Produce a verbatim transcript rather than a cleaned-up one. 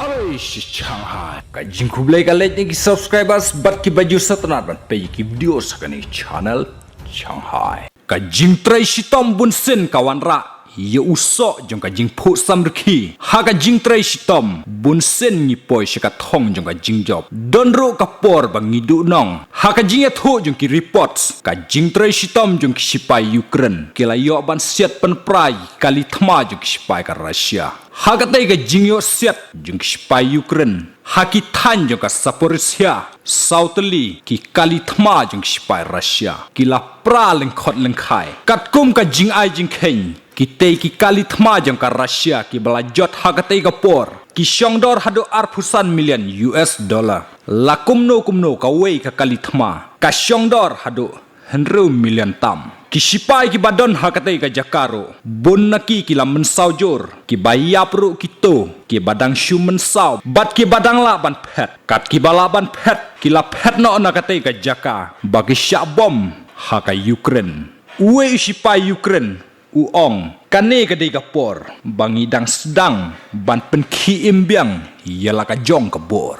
Oi, shi Shanghai. Ka jingkhublei ka leit ïa ki subscribers bad ki ba ju sngewtynnat ban peit ïa ki video sha kane ka channel Shanghai. Ka jingtrei shitom bunsien ka wanrah ïa u soh jong ka jingphuh samrkhie. Ha ka jingtrei shitom bunsien ngi poi sha ka thong jong ka jingjop. Don ruh ka por ba ngi duhnong. Ha ka jingïathuh jong ki reports, ka jingtrei shitom jong ki shipai Ukraine ki la ïoh ban siat pynpra ïa ki kali thma jong ki shipai ka Russia. Ha katei ka jingïoh siat jong ki shipai Ukraine, ha ki thaiñ jong ka Zaporizhia, Sawtylli, ki kali thma jong ki shipai Russia ki la pra lyngkhot lyngkhai. Katkum ka jingai jingkheiñ, kitei ki kali thma jong ka Russia ki ba la jot ha katei ka por ki shongdor haduh arphew san million U S dollar. La kumno kumno kawei ka kali thma ka shongdor haduh hynriew million tam. Ki shipai ki ba don ha katei ka jaka ruh, bun na ki ki la mynsaw jur, ki ba ïap ruh ki to, ki ba dang shu mynsaw bad ki ba dang lah ban phet. Kat ki ba lah ban phet, ki la phet noh na katei ka jaka ba ki shah bom ha ka Ukraine. Uwei u shipai Ukraine u ong, kane ka dei ka por ba ngi dang sdang ban pynkhie im biang ïa la ka jong ka bor.